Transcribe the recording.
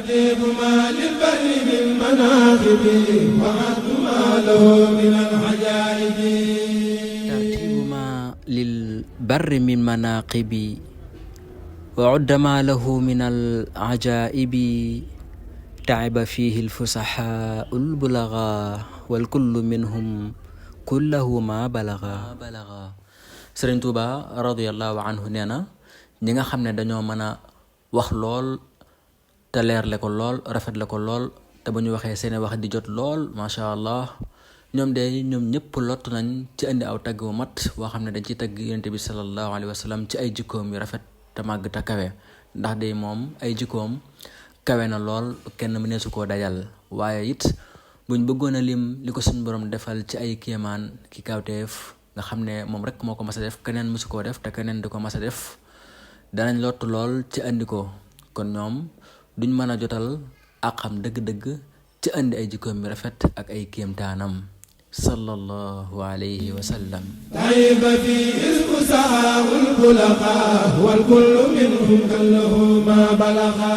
ترتيب ما للبر من مناقب وعد ما له من العجائب ترتيب ما للبر من مناقب وعد ما له من العجائب تعب فيه الفصحاء البلغاء والكل منهم كله ما بلغا Sëriñ Tuuba radiyallahu anhu nee na ñi nga xam ne dañoo mën a wax lool te leerle ko lool rafetle ko lool te bu ñu waxee seeni wax di jot lool macha allah ñoom ñëpp lott nañ ci indi aw tagg wu mat boo xam ne dañ ciy tagg yonent bi sallallahu alayhi wa sallam ci ay jikkoom yu rafet te màgg te kawe ndax de moom ay jikkoom kawe na lool kenn mëneesu koo dajal waaye it buñ bëggoon a lim li ko suñu borom defal ci ay kéemaan ki kawteef nga xam ne moom rek moo ko mas a def keneen mësu koo def te keneen di ko mas a def danañ lottu lool ci andi ko kon ñoom duñ mën a jotal ak xam dëgg-dëgg ci andi ay jikkoom yu rafet ak ay kéemtaanam sallallahu alayhi wa sallam تعب في اسم سهاه البلغاء والكل منهم كله ما بلغا